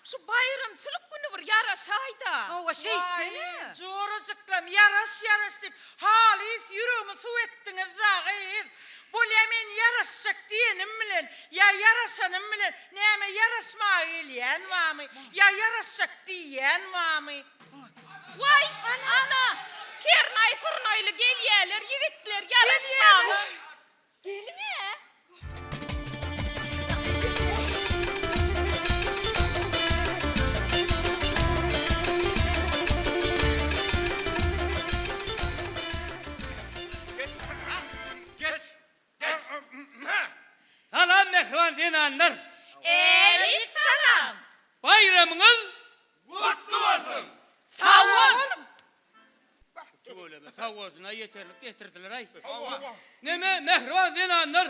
Şu baýramçylyk güni bir ýaraşaý-da. Hawa, şeýtsene. Waý, jorajyklam, ýaraş-ýaraş diýip, halys ýüregimi suw etdiňiz-dä, gyz. Bolýa, men ýaraşjak diýenim bilen, ýa ýaraşanym bilen, näme ýaraşmaga gelýän barmy, ýa ýaraşjak diýýän barmy? Waý, ana, kernaý-surnaýly gelýäler, ýigitler, ýaraşmaga. Geliň-ä! Geç! Geç! Salam mähriban zenanlar! Älik salam! Baýramyňyz gutly bolsun! Sag boluň! Tüweleme sag bolsun-aý ýeterlik getirdiler-aý. Neme mähriban zenanlar!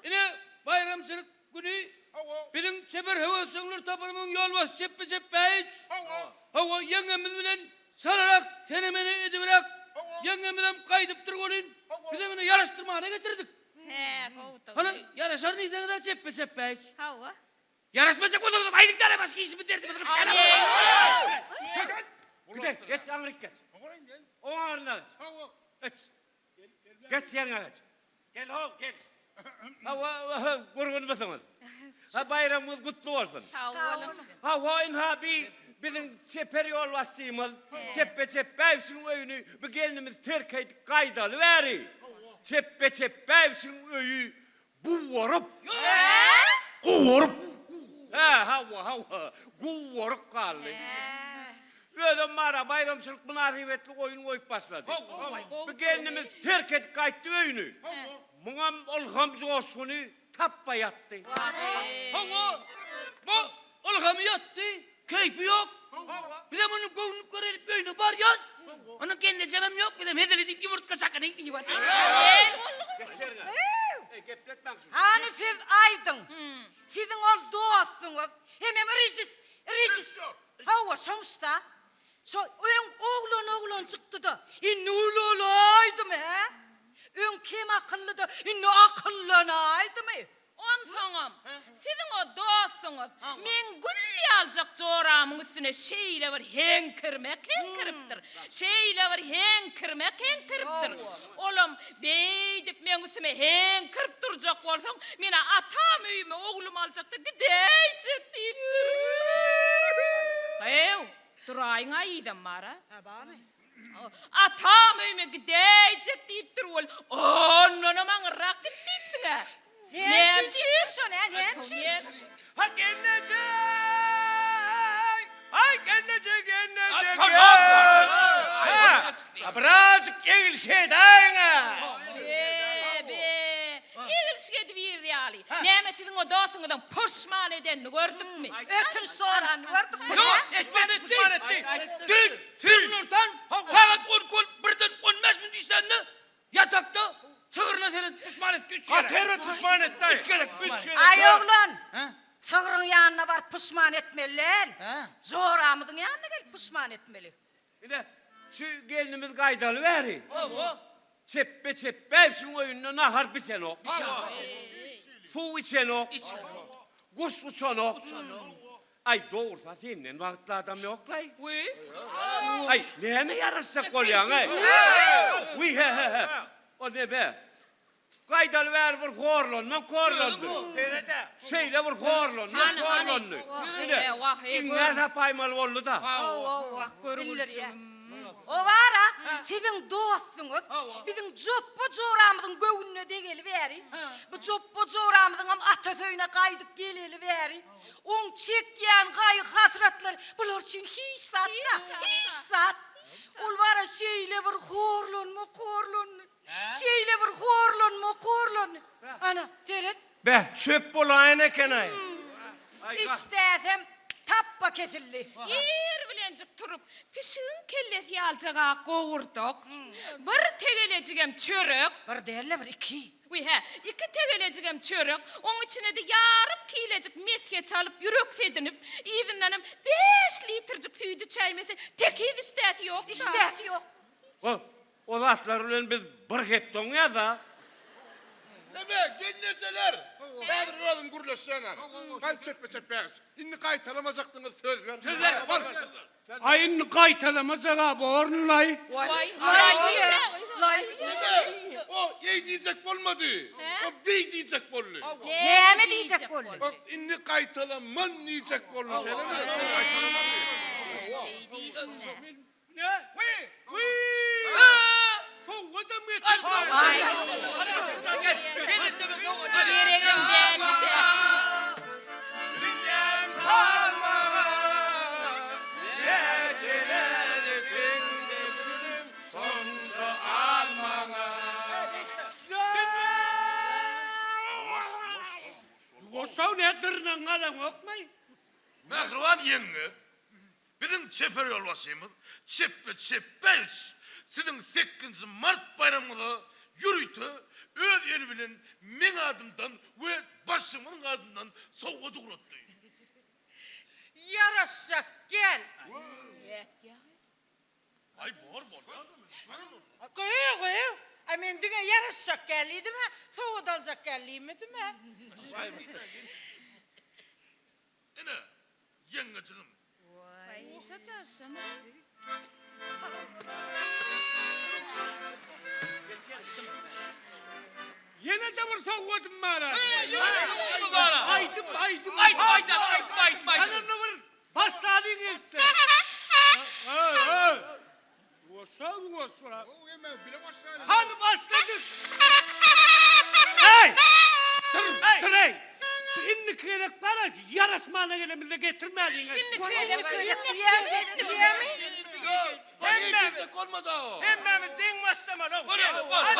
Ine baýramçylyk güni biziň çeper höwesjeňler toparymyzyň ýolbaşçy Çepbe Çepbäýewiç hawa ýeňňemiz bilen çalarak sene-mene edibiräk ýeňňemizem gaýdypdyr welin bizem ine ýaraşdyrmana getirdik. Hä gowudygy. Hany ýaraşar diýseňiz-ä Çepbe Çepbäýewiç. Hawa. Ýaraşmajak bolsaňyzam aýdyň däl-ä başga işimiz derdimiz gyt däl-ä. Gide, geç aňryk geç. Oň aňryna geç. Geç. Geç ýeriňe geç. Gel how, gel. Hawa, gurgunmysyňyz? Ha baýramyňyz gutly bolsun. Sag boluň. Hawa, ynha bi biziň çeper ýolbaşçymyz Çepbe Çepbäýewiçiň öýüni bu gelnimiz terk edip gaýdaly bäri. Çepbe Çepbäýewiçiň öýi Guwaryp. Guwaryp. Hä, hawa, hawa. Guwaryp galdy. Özem bar-a, baýramçylyk mynasybetli oýun goýup başlady. Bu gelnimiz terk edip gaýtdy öýüni. Muňam ylham joşguny tapba ýatdy. Hawa, bu ylhamy ýatdy. Keýpi ýok. Bizem onuň göwnüni görelip öýüne barýas. Onuň gelnejemem ýok, bizem hezil edip ýumurtga çakyny iýip otyrys. Hany siz aýdyň, siziň ol dostuňyz hemem režis, režis, hawa şomyş-da, şo öň oglan oglanjykdy-da, indi ulalaýdymy, hä? Öň kem akyllydy, indi akyllanaýdymy? Onsoňam, siziň o dostuňyz meň gül ýaljak joramyň üstüne şeýle bir heňkirmek heňkiripdir, şeýle bir heňkirmek heňkiripdir. Olam beýdip meň üstüme heňkirip durjak bolsaň, men-ä atam öýüme oglumy aljak-da gidäýjek diýipdir. Hew, duraýyň-a yzam bar-a. Atam öýüme gidäýjek diýipdir weli, ondanam aňyrrak git diýipsiň-ä. Näme üçin diýipdir şony, hä, näme üçin? Ha gelneje! Aý gelneje, gelneje, gel! Ha, birazjyk egilşik edäýiň-ä! Be, be, egilşik edibiýr ýaly. Näme siziň o dostuňyzyň puşman edenini gördükmi? Ötünç soranyny gördükmi? Ýok, puşman etdi, puşman etdi. Düýn Sül Nurtan sagat 12 bolup birden 15 minut işlände ýatakda sygryna seredip puşman etdi üç gezek. Gaty erbet puşman etdi. Üç gezek puşman etdi. Aý oglan, sygryň ýanyna baryp puşman etmeli däl. Joramyzyň ýanyna gelip puşman etmeli. Ine, şu gelnimiz gaýdaly bäri. Hawa. Çepbe Çepbäýewiçiň öýünde nahar bişenok. Suw içenok. Guş uçanok. Aý, dogrusa senden bagtly adam ýok-laý. Wiý. Aý, näme ýaraşjak bolýaň-aý? Wiý, he-he-he. O neme? Gaýdaly bäri bir horlanmak horlandy. Seret-ä. Şeýle bir horlanmak horlandy. Ine, iňňä sapaýmaly boldy-da. Hawa, bildirýär. O bar-a, siziň dostuňyz, biziň Jopba joramyzyň göwnüne degeli bäri, bu Jopba joramyzyňam atasy öýüne gaýdyp geleli bäri, Oň çekýän gaýgy-hasratlary bular üçin hiç zat-da, hiç zat. Ol bar-a şeýle bir horlanmak horlandy, şeýle bir horlanmak horlandy. Ana, seret. Beh, çöp bolaýan eken-aý. Işdäsem tapba kesildi. Ir bilenjik turup, pişigiň kellesi ýaljak-a gowurdak, bir tegelejigem çörek. Bir däl-de, bir iki. Wiý-hä, iki tegelejigem çörek, oň içine-de ýarym kilejik mesge çalyp ýürek sedinip, yzyndanam bäş litrjik süýdi içäýmese, tekiz işdäsi ýok-da. Işdäsi ýok. O, o zatlar bilen biz bir hepde oňýas-a. Neme, gelnejeler! Häzir özüm gürleşýän-ä. Hany çepbe çepbägiç. Indi gaýtalamajakdygyňyzy söz ber. Söz ber. Bar. Aý indi gaýtalamajak-a borun-laý. Waý, laý diýýä. Laý diýýä. Neme, o eý diýjek bolmady. O beý diýjek boldy. Näme diýjek boldy? O indi gaýtalaman diýjek boldy, şeýlemi? Gaýtalaman diýdi. Şeý diýsin-dä. Ne? Wiý! Sowgadam getirdi. Geregem däldi-dä. Dünýäň palmaga näçeler etdim, şonça almaga. Ýuwaşaw ne dyrnagyňy alaňokmy? Mähriban ýeňňe, Biziň çeper ýolbaşçymyz Çepbe Çepbeýewiç siziň sekizinji mart baýramyňyza ýörite öz eli bilen meň adymdan we başlygymyzyň adyndan sowgat ugratdy. Ýaraşjak gel. Aý bor bolýa. Gyýw gyýw. Aý men diňe ýaraşjak gel diýdim-ä, sowgat aljak gel diýmedim-ä. Ine, ýeňňejigim. Waý, şo çarşam. Ýene-de bir sowgadym bar-a. Bar-a. Aýdyp, aýdyp. Aýdyp, aýdyp, aýdyp, aýdyp, aýdyp. Hany onda bir başlalyň ýigitler. Öý, öý. Goşa, goşa. Hany başladyk. Eý! Dur, dur eý. Şu indiki gezek bar-a, ýaraşmana gelemizde getirmäliň. Indiki gezek. Diýemi? Hemmämiz. Bolmady-a o. Hemmämiz deň başlamaly. Bolýar, bol, bol.